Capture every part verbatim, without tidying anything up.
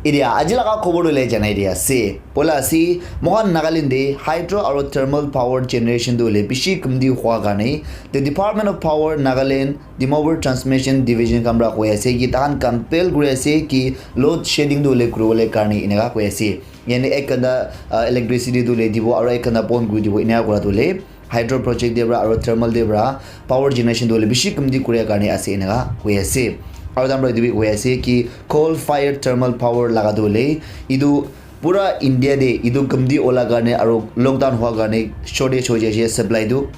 Etia aji laga khobor tu le janai dia ase. Poila ase, mohan Nagaland te hydro aro thermal power generation tu le bishi kamti hua karne, the Department of Power Nagaland, Dimapur Transmission Division khan pra koi ase ki tahan compel kuri ase ki load shedding tu le kuribole karne eneka koi ase. Yani ek ghanta, ah, electricity tu le dibo aro ek ghanta bon kuri dibo eneka kura tu le hydro project te pra aro thermal te pra power generation tu hoile bishi kamti kuria karne ase eneka koi ase. Aro tahan pra etu bi koi ase ki coal fired thermal power laga tu hoile etu pura India te etu kamti ola karne aro lockdown hua karne shortage hoi jai ase supply tu.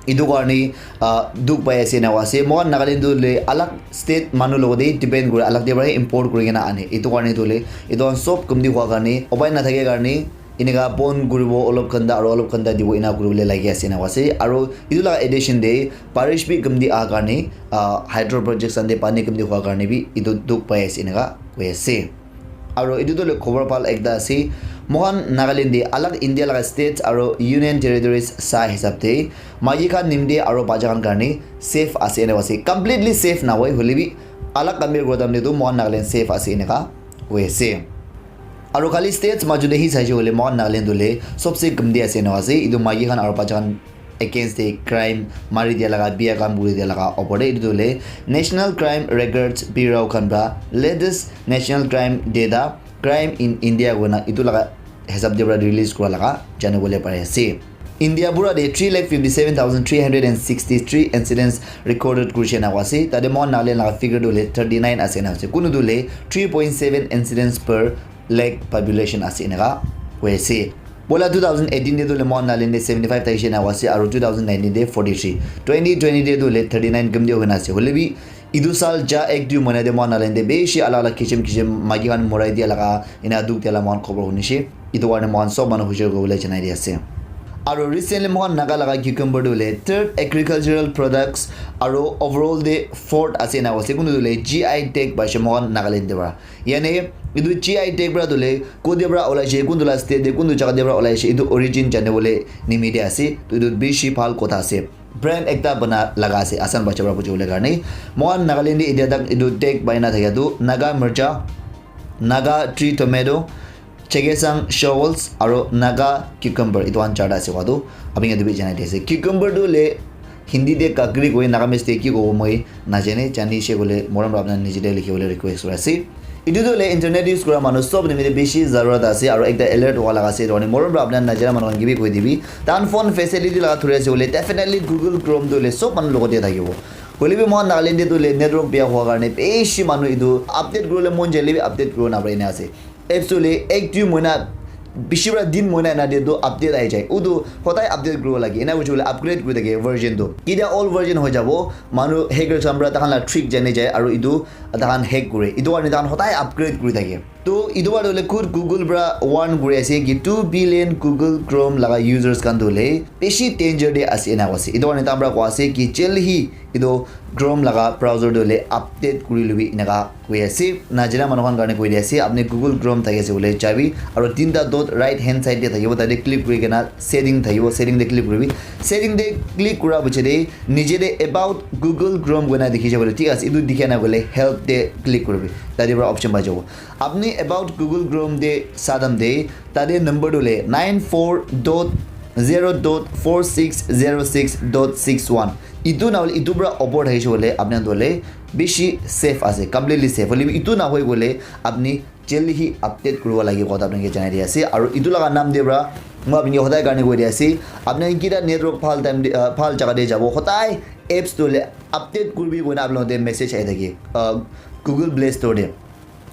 Etu karne, ah, dukh pai ase eneka ase. Mohan Nagaland tu hoile alag state manu logote depend kure, alag te pra import kuri kena ane. Etu karne tu hoile etu khan sob kamti hua karne upai nathake karne eneka bon kuribo olop ghanta aro olop ghanta dibo eneka kuribole lagi ase eneka ase. Aro etu laga addition te barish bi kamti aha karne, ah, hydro projects khan te pani kamti hua karne bi etu dukh pai ase eneka koi ase. Aro etu tu hoile khobor bhal ekta ase. Mohan Nagaland te alag India laga states aro union territories sa hisab te maiki khan nimite aro bacha khan karne safe ase eneka ase. Completely safe nahoi hoile bi alag compare kura time te tu mohan Nagaland safe ase eneka koi ase. Aro khali states majot te hi saishe koile moikhan Nagaland tu le sobse kamti ase eneka ase. Etu maiki khan aro bacha khan against te crime mari dia laga, biya kam kuri dia laga opor te. Etu tu le National Crime Records Bureau khan pra latest National Crime Data, Crime in India koina etu laga hisab te pra release kura laga jani bole pari ase. India pura te three lakh fifty seven thousand three hundred and sixty three incidents recorded kurishe na ase. Tate moikhan Nagaland laga figure tu hoile thirty nine ase na ase. Kunu tu hoile three point seven incidents per lakh population ase eneka koi ase. Poila two thousand eighteen te tu hoile moikhan Nagaland te seventy five thakishe na ase, aro two thousand nineteen te forty three. Twenty twenty te tu hoile thirty nine kamti hoina ase. Hoile bi etu saal ja ek dui mahina te moikhan Nagaland te bishi alak alak kisim kisim maiki khan morai dia laga, ena dukh dia laga moikhan khobor hunishe. Etu karne moikhan sob manu hushar kuribole janai di ase. Aro recently moikhan Naga laga cucumber tu hoile third agricultural products aro overall te fourth ase ena ase. Kunu tu hoile G I tag paishe moikhan Nagaland te pra. Yani etu G I tag pra tu hoile kode pra olaishe, kuntu la state te, kuntu jaga te pra olaishe, etu origin jani bole nimite ase. Tu etu bishi bhal kotha ase. Brand ekta bana laga ase, asan bacha pra buji bole karne. Moikhan Nagaland te etia tak etu tag pai na thakia tu Naga mircha, Naga tree tomato, Chakhesang shovels, aro Naga cucumber, etu khan charta ase koa tu apni khan etu bi janai di ase. Cucumber tu hoile Hindi te kakri koi, Nagamese te ki kobo moi najane, jani she koile morom pra apni khan nije te likhi bole request kuri ase. Etu tu hoile internet use kura manu sob nimite bishi zarurat ase, aro ekta alert howa laga ase, etu karne morom pra apni khan najana manu khan ke bi koi dibi. Tahan phone facility laga thuri ase hoile definitely Google Chrome tu hoile sob manu logote thakibo. Hoile bi moikhan Nagaland te tu hoile network bia howa karne bishi manu etu update kuribole mon jaile bi update kuribo napare ena ase. Apps tu hoile ek dui mahina, bishi pra tin mahina ena te tu update ahi jai. Utu hodai update kuribo lage. Ena hoise koile upgrade kuri thake version tu. Ketia old version hoi jabo, manu hackers khan pra takhan la trick jani jai, aru etu takhan hack kure. Etu karne takhan hodai upgrade kuri thake. To etu para hoile khud Google para warn kuri ase ki two billion Google Chrome laga users khan tu hoile bishi danger te ase ena koise. Etu karne tai para koa ase ki jaldi hi etu Chrome laga browser tu hoile update kuri lobi eneka koi ase. Najana manu khan karne koi di ase, apni Google Chrome thaki ase koile jabi aru tinta dot right hand side te thakibo, tate click kuri kena setting thakibo, setting te click kuribi. Setting te click kura piche te niche te about Google Chrome koina dikhi jabo le, thik ase, etu dikha na koile help te click kuribi, tate para option pai jabo. Apni about Google Chrome te sa time te tate number tu hoile nine four dot zero dot four six zero six dot six one. Etu na hoile etu para opor thakise koile apni khan tu hoile bishi safe ase, completely safe. Hoile bi etu na hoi koile apni jaldi hi update kuribo lage kotha apni ke janai di ase. Aru etu laga naam te para moi apni ke hodai karne koi di ase, apni khan kita network bhal time te, ah, bhal jaga te jabo, hodai apps tu hoile update kuribi koina apni khan te message ahi thake, ah, Google Play Store te.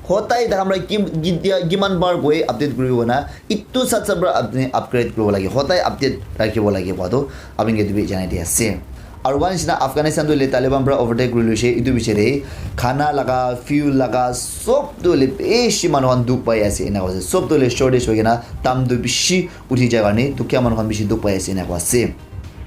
Hodai takhan para kim-, kitia-, kiman bar koi update kuribo na, itu sat sat para apni upgrade kuribo lage. Hodai update rakhibo lage kowa tu apni ke etu bi janai di ase. Aru one nisina Afghanistan tu hoile Taliban para overtake kuri loise, itu piche te khana laga, fuel laga, sob tu hoile bishi manu khan dukh pai ase, ena koise. Sob tu hoile shortage hoi kena dam tu bishi uthi jai karne dukhia manu khan bishi dukh pai ase, ena koise.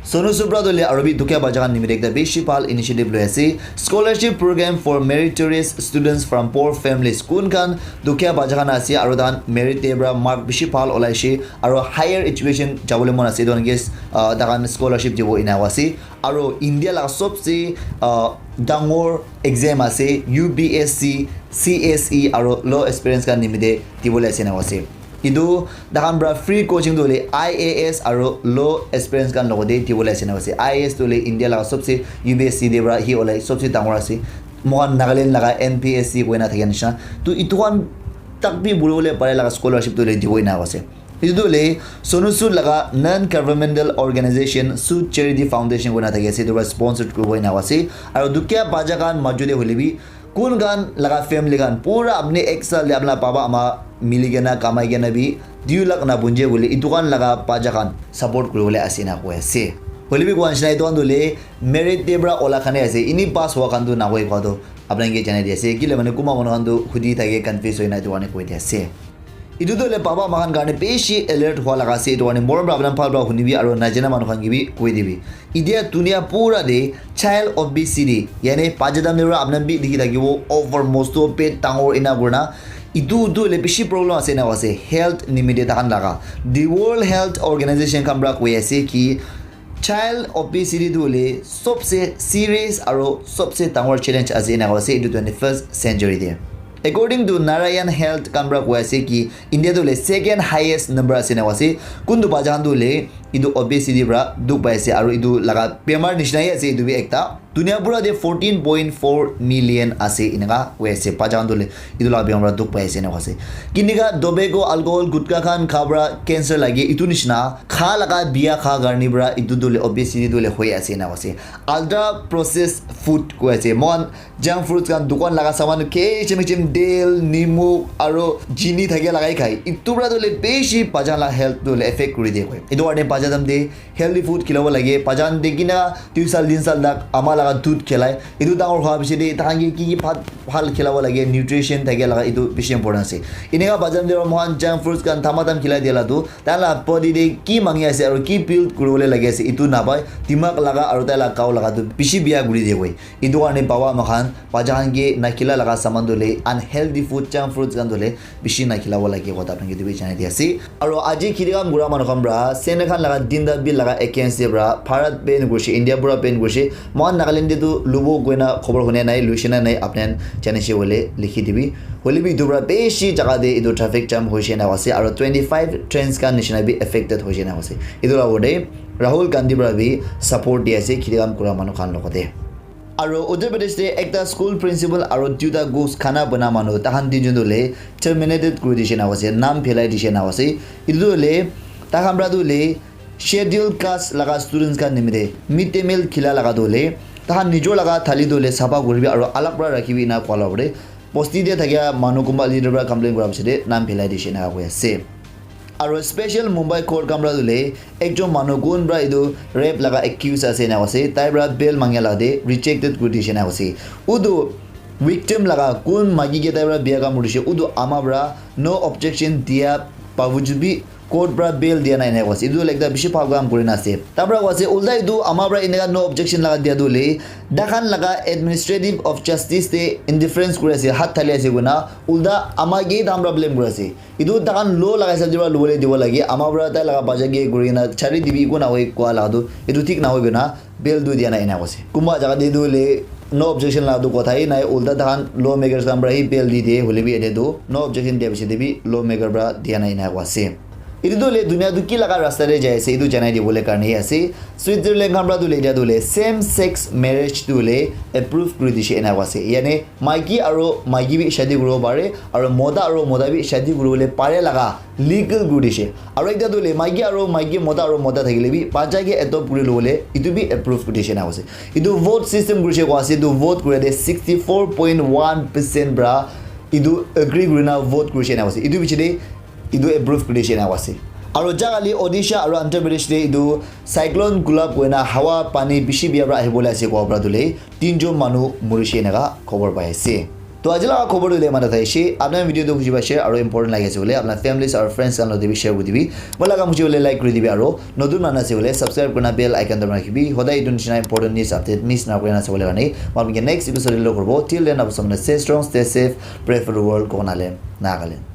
Sonu Sood para tu hoile aru bi dukhia bacha khan nimite ekta bishi bhal initiative loi ase, scholarship program for meritorious students from poor families. Kun khan dukhia bacha khan ase aru tahan merit te para mark bishi bhal olaise aru higher education jabole mon ase, etu khan ke, ah, takhan scholarship dibo ena koise. Aru India laga sobse, ah, dangor exam ase, U P S C, C S E aro low experience khan nimite dibole ase ena ase. Etu takhan pra free coaching tu hoile I A S aro low experience khan logote dibole ase ena ase. I A S tu hoile India laga sobse U P S C te pra hi olai sobse dangor ase. Mohan Nagaland laga N P S C koina thakia nishina. Tu etu khan tak bi bulibole pare laga scholarship tu hoile dibo ena ase. Etu tu hoile Sonu Sood laga non governmental organization Sood Charity Foundation koina thaki ase, etu para sponsored kuribo ena ase. Aru dukia bacha khan maju te hoile bi kun khan laga family khan pura apni ek saal te apna baba ama mili kena kamai kena bi dui lakh na bunje hoile etu khan laga bacha khan support kuribole ase na koi ase. Hoile bi koa nishina etu khan tu hoile merit te para ola khan ase, ini pass hua khan tu na hoi pa tu apna ke janai di ase. Kile mane kuma manu khan tu hudi thake confuse hoina etu khan koi di ase. Etu tu hoile baba ama khan karne bishi alert hua laga ase, etu karne morom para apna bhal para hunibi aru najana manu khan ke bi koi dibi. Etia dunia pura te child obesity, yani bacha time te para apna bi dikhi thakibo, over mosto, pet dangor ena kurna. Etu tu hoile bishi problem ase ena ase, health nimite takhan laga. The World Health Organization khan para koi ase ki child obesity tu hoile sobse serious aru sobse dangor challenge ase ena ase etu twenty-first century te. According to Narayan Health khan para koi ase ki India tu hoile second highest number ase ena ase. Kuntu bacha khan tu hoile etu obesity para dukh pai ase aru etu laga bemar nishina hi ase etu bi ekta. Dunia pura te fourteen point four million ase eneka koi ase. Bacha khan tu hoile etu laga bemar para dukh pai ase eneka ase. Kinika tobacco, alcohol, gutka khan kha para cancer lage etu nishina kha laga biya kha karne para etu tu hoile obesity tu hoile hoi ase eneka ase. Ultra processed food koi ase. Mohan junk foods khan dukan laga saman kichim kichim dal, nimuk aru chini thakia lagai khai. Etu para tu hoile bishi bacha la health tu hoile effect kuri de koi. Etu karne bacha time te healthy food khilabo lage. Bacha khan dikhi na dui saal, tin saal tak ama laga dudh khilai. Etu dangor hua piche te takhan ke ki ki bhat bhal khilabo lage, nutrition thakia laga etu bishi important ase. Eneka bacha time te mohan junk foods khan thamatham khilai dia la tu tai la body te ki mangi ase aru ki build kuribole lage ase etu napai. Dimag laga aru tai la gao laga tu bishi biya kuri de koi. Etu karne baba ama khan bacha khan ke nakhila laga saman tu hoile unhealthy food, junk foods khan tu hoile bishi nakhilabo lage kotha apni ke etu bi janai di ase. Aru aji khiti kam kura manu khan para Senate khan laga dinda bill laga against te para Bharat ban kurishe, India pura ban kurishe. Mohan Nagaland te tu lubo koina khobor hune nai, luishe na nai, apni khan janishe hoile likhi dibi. Hoile bi etu para bishi jaga te etu traffic jam hoishe na ase, aru twenty-five trains khan nishina bi affected hoishe na ase. Etu la opor te Rahul Gandhi para bi support di ase khiti kam kura manu khan logote. Aru Uttar Pradesh te ekta school principal aru duita ghost khana bana manu, takhan tinjon tu hoile terminated kuri dishe na ase, naam phelai dishe na ase. Etu tu hoile takhan para tu hoile schedule caste laga students khan nimite mid day meal khila laga tu hoile takhan nijor laga thali tu hoile sapha kuribi aru alag para rakhibi ena koa la opor te bosti te thakia manu kunba leader para complain kura piche te naam phelai dishe na koi ase. Aru special Mumbai court khan para tu hoile ekjon manu kun para etu rape laga accuse ase ena ase, tai para bail mangia laga te rejected kuri dishe ena ase. Utu victim laga kun maiki ke tai para biya kam kurishe, utu ama para no objection dia bawajud bi court para bail dia nai ena ase. Etu hoile ekta bishi bhal kam kuri na ase. Tai para ase ulta etu ama para eneka no objection laga dia tu hoile takhan laga administrative of justice te interference kuri ase, hath thali ase koina ulta ama ke takhan para blame kuri ase. Etu takhan law laga hisab te para lobole dibo lage, ama para tai laga bacha ke kuri kena chari dibi, eku nahoi koa laga tu etu thik nahoi koina bail tu dia nai ena koise. Kunba jaga te tu hoile no objection laga tu kotha hi nai, ulta takhan law makers khan para hi bail di de, hoile bi ete tu no objection dia piche te bi law maker para dia nai ena koa ase. Etu tu hoile dunia tu ki laga rasta te jai ase, etu janai dibole karne hi ase. Switzerland khan para tu hoile etia tu hoile same sex marriage tu hoile approve kuri dishe ena koa ase. Yani maiki aru maiki bi shadi kuribo pare, aru mota aru mota bi shadi kuribole pare laga legal kuri dishe. Aru ekta tu hoile maiki aru maiki, mota aru mota thakile bi bacha ke adopt kuri lobole etu bi approve kuri dishe ena koise. Etu vote system kurishe koa ase, etu vote kura te sixty four point one percent para etu agree kurina vote kurishe ena koise. Etu piche te etu approve kuri dishe ena koa ase. Aru jagali Odisha aru Andhra Pradesh te etu cyclone Gulab koina hawa pani bishi biya para ahibole ase koa para tu hoile tinjon manu murishe eneka khobor pai ase. To aji laga khobor tu hoile eman ta thaishe. Apni khan video tu buji paishe aru important lagi ase hoile apni families aru friends khan logote bi share kuri dibi. Moi laga kam buji hoile like kuri dibi aru notun manu ase hoile subscribe kurina bell icon dabai rakhibi. Hodai etu nishina important news update miss na kurina sabole karne. Moi apni ke next episode te log koribo. Till then, apni sabole stay strong, stay safe, pray for the world, Kokonale, Nagaland.